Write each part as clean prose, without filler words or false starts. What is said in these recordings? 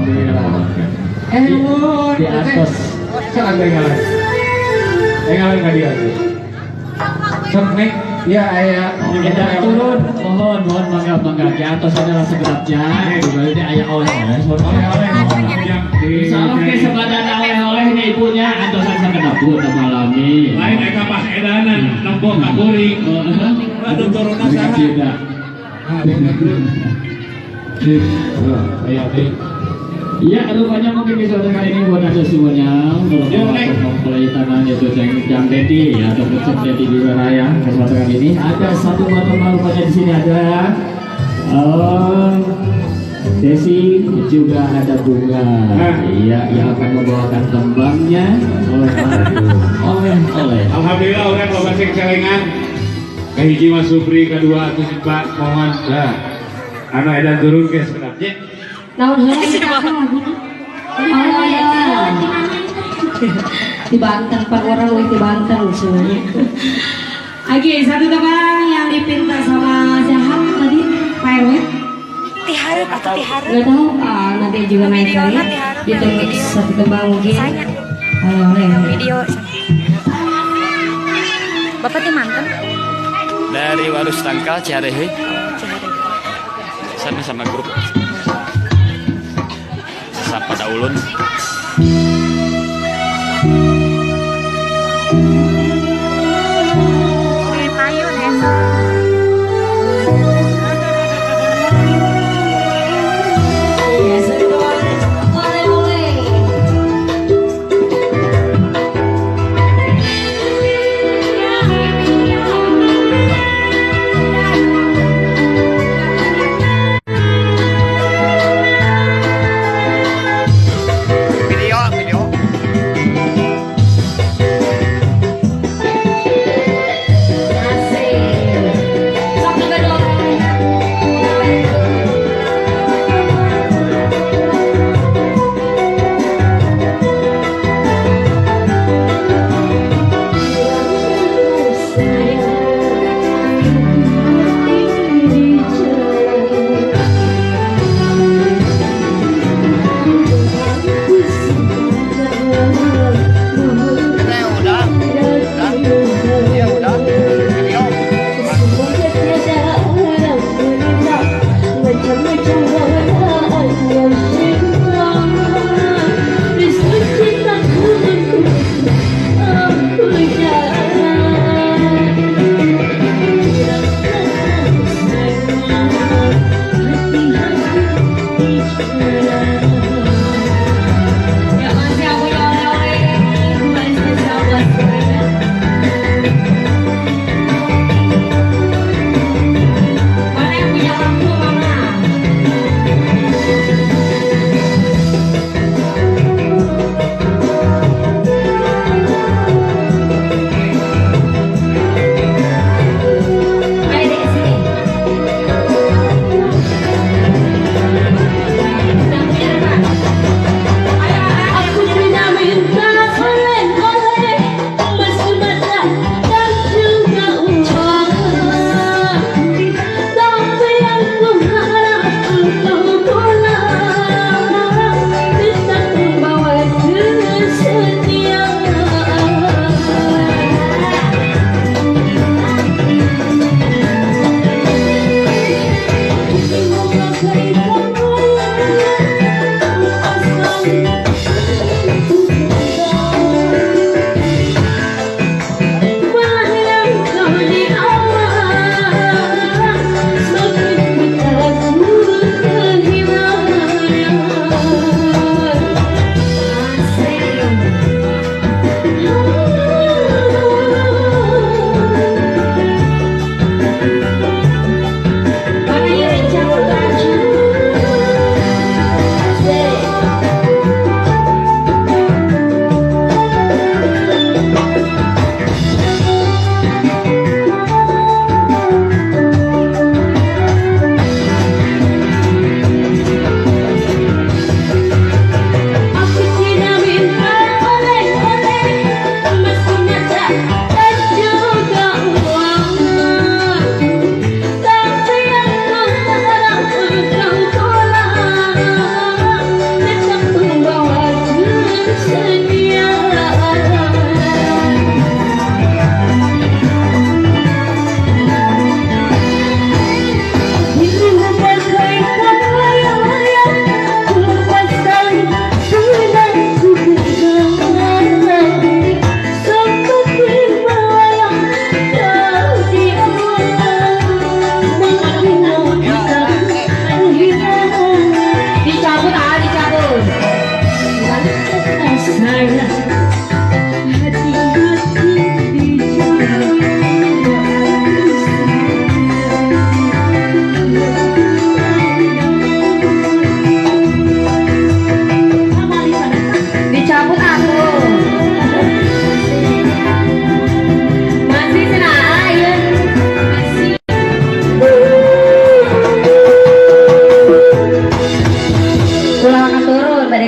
Alhamdulillah. Nuhun. Di atas. Sok atuh enggalan. Enggalan ka dieu atuh. Sok Neng, ya aya Edan turun, mohon mohon mangga mangga di atas adalah segenapnya. Di balik aya oleh-oleh. Oleh-oleh. Insya Allah ke sebadana oleh-olehnya ibunya antosan sagenap bu malami. Lain eta pas edanan nempo ka kuring. Aduh turunna saha? Ayo, Neng. Iya, rupanya mungkin kesempatan kali ini buat anda semuanya mempelai tanah yaitu Jang Dedi ya, atau Ceng Dedi di Raya. Kesempatan kali ini ada satu buah teman rupanya di sini ada Desi juga ada Bunga. Iya, yang akan membawakan tembangnya oleh oleh. Alhamdulillah orang loba sing celengan. Kahiji Mas Supri, kedua atuh si Pak mohon. Lah. Anu edan turun ke sekedapnya. Naon heula kita laguna. Oleh-oleh. Di Banten, pan orang we di Banten sebenarnya. Oke, satu tembang yang dipinta sama siapa tadi? Pak RW? Tiharep atau tiharep? Nggak tahu, nanti juga naik kali ya. Ditunggu satu tembang mungkin. Oleh-oleh. Video. Bapak di Manten? Dari Warus Tangkal Ciarehe. Sama-sama grup. Sapa daulun.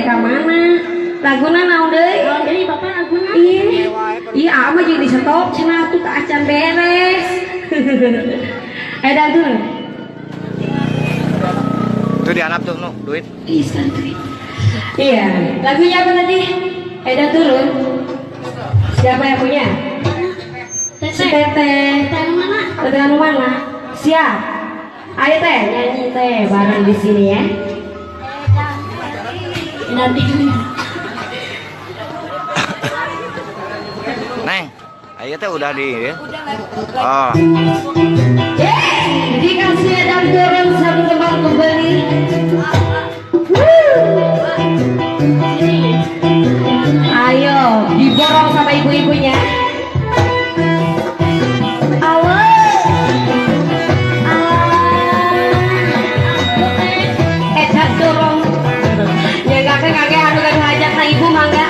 bade ka mana? Laguna naon deui? Naon deui Bapak laguna? Ih, iya ama jeung di stop cenah atuh teu acan beres. Edan turun. Itu dianap tuh nu duit. Ih, santri. Iya, lagunya apa tadi? Edan turun. Siapa yang punya? Si Teteh. Teteh mana? Teteh anu mana? Siap. Ayo teh, nyanyi teh bareng di sini ya. Nanti. Neng, ayo teh udah di ya. Oh. Dikasih edan turun satu tembang kembali. Ayo, diborong sama ibu-ibunya. Edan turun. Ya kakek-kakek anu gaduh hajat na ibu mangga.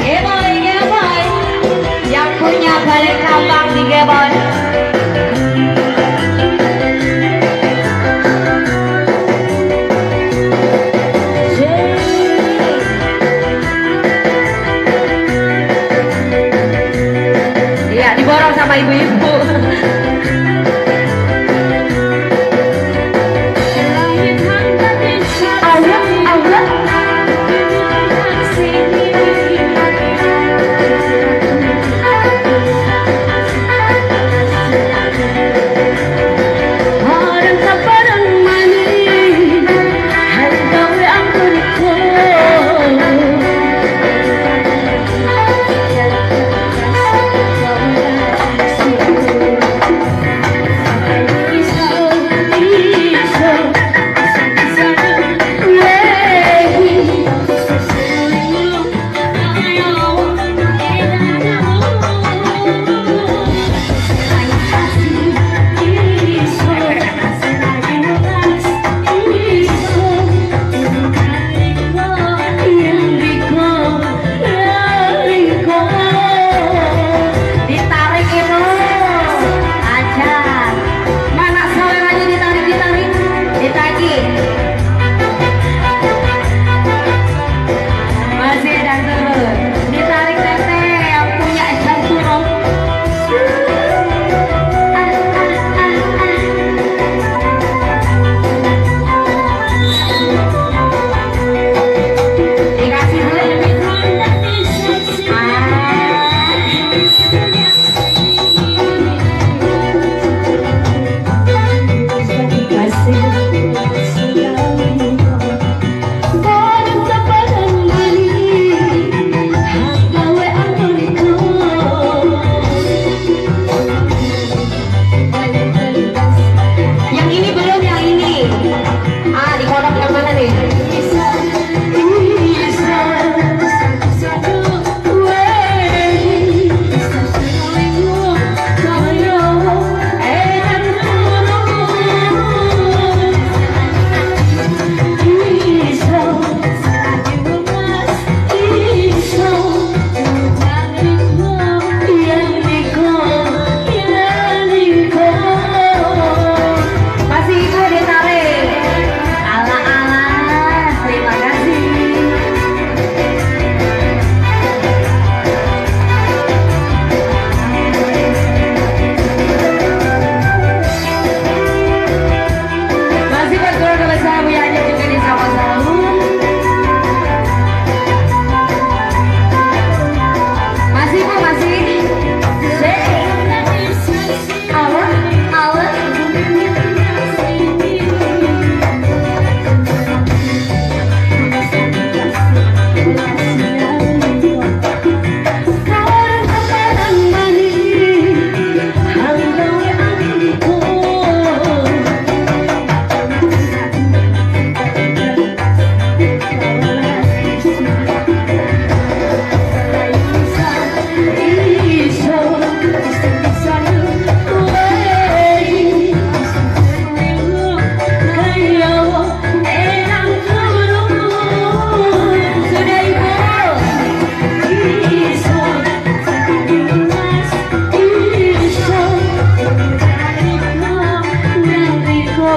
Geboy, geboy. Yang punya balik kambang di geboy. Iya, diborong sama ibu-ibu.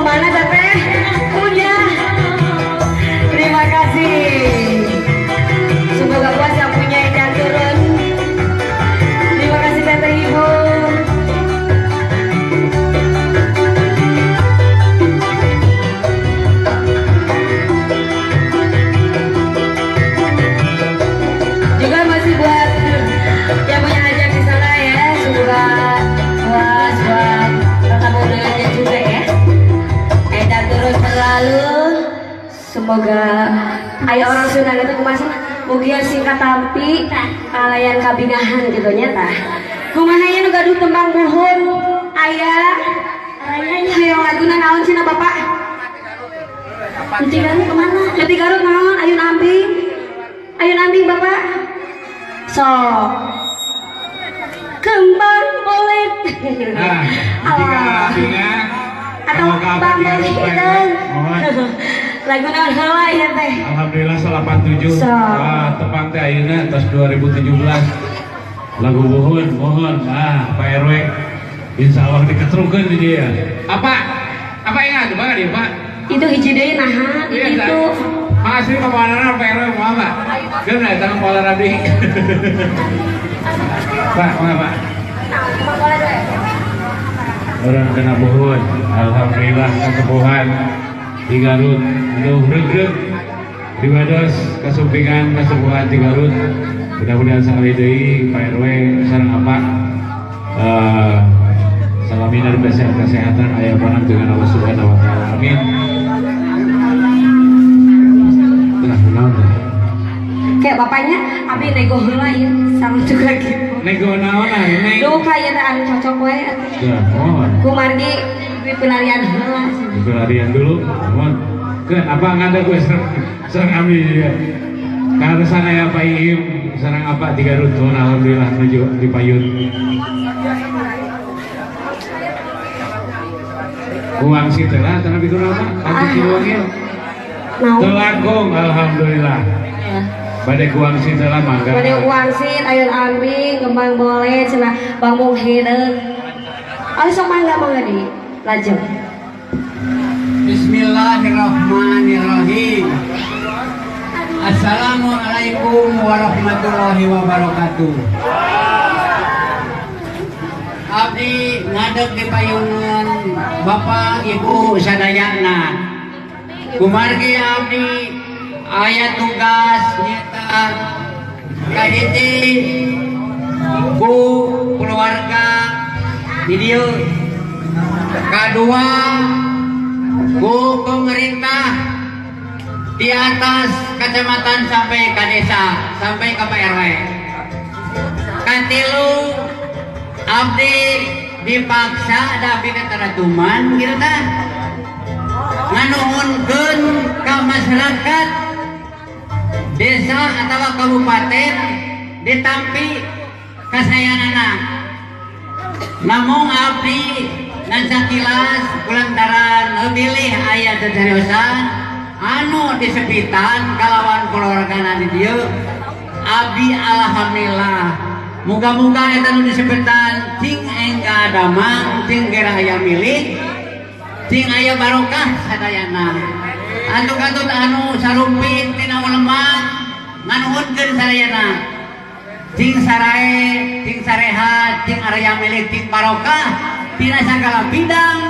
Mana teteh? Semoga aya orang Sunda teh kumaha mugia sing katampi kalayan kabingahan gitu nya tah. Kumaha nya nu gaduh tembang buhun aya hoyong laguna naon cenah Bapak? Ti Garut kemana? Ti Garut naon? Ayun ambing. Ayun ambing Bapak. Sok. Kembang bolet. Nah, jika atau bang hideung. Lagu naon heula ieu teh? Alhamdulillah 87. Wah, tepang teh ayeuna tos 2017. Lagu buhun, mohon. Ah, Pak RW. Insyaallah diketrukeun di dia. Apa? Apa ingat mana dia, Pak? Itu hiji deui naha itu. Makasih kawanana Pak RW moal, Pak. Geus eta moal abdi. Pak, mangga, Pak. Orang kena buhun, alhamdulillah kesepuhan di Garut, aduh regreg di Bados kasumpingan kesepuhan di Garut. Mudah-mudahan sekali deui Pak RW sareng apa salamina kesehatan aya panang dengan Allah Subhanahu wa taala. Amin. Nah, naon teh? Kayak bapaknya abi nego heula ieu sama juga gitu. Nego naon ah, neng? Duh ka ieu teh anu cocok we atuh. Ya, mohon. Kumargi pelarian heula. Pelarian dulu, mohon. Keun apa ngada gue sareng abdi ya. Karesan aya Pak Iim sareng apa di Garut, mohon alhamdulillah menuju di payun. Uang situ lah, tanah bikin apa? Kanti uangnya. Telakung, alhamdulillah. Bade uang situ lah mangga. Bade uang sit, ayun ambing, kembang boleh, cenah bamung hideung. Ayo sok mangga mangga di lajeng. Bismillahirrahmanirrahim. Assalamualaikum warahmatullahi wabarakatuh. Abdi ngadeg di payungan Bapak Ibu sadayana. Kumargi abdi aya tugas nyata kahiji ku keluarga di dieu, kadua ku pemerintah di atas kecamatan sampai ke desa sampai ke Pak RW. Katilu abdi dipaksa da abdi kataratuman kitu tah nganuhunkeun ka masyarakat desa atau kabupaten ditampi kasayanana. Namung abdi ngan sakilas kulantaran bilih aya tecariosan anu disepitan kalawan keluargana di dieu abdi alhamdulillah. Muga-muga eta nu disepitan cing engga damang cing gera aya milik cing aya barokah sadayana. Antuk-antuk anu sarumpit tina uleman nganuhunkeun sadayana. Cing sarae, cing sarehat, cing area milik, cing barokah tina sagala bidang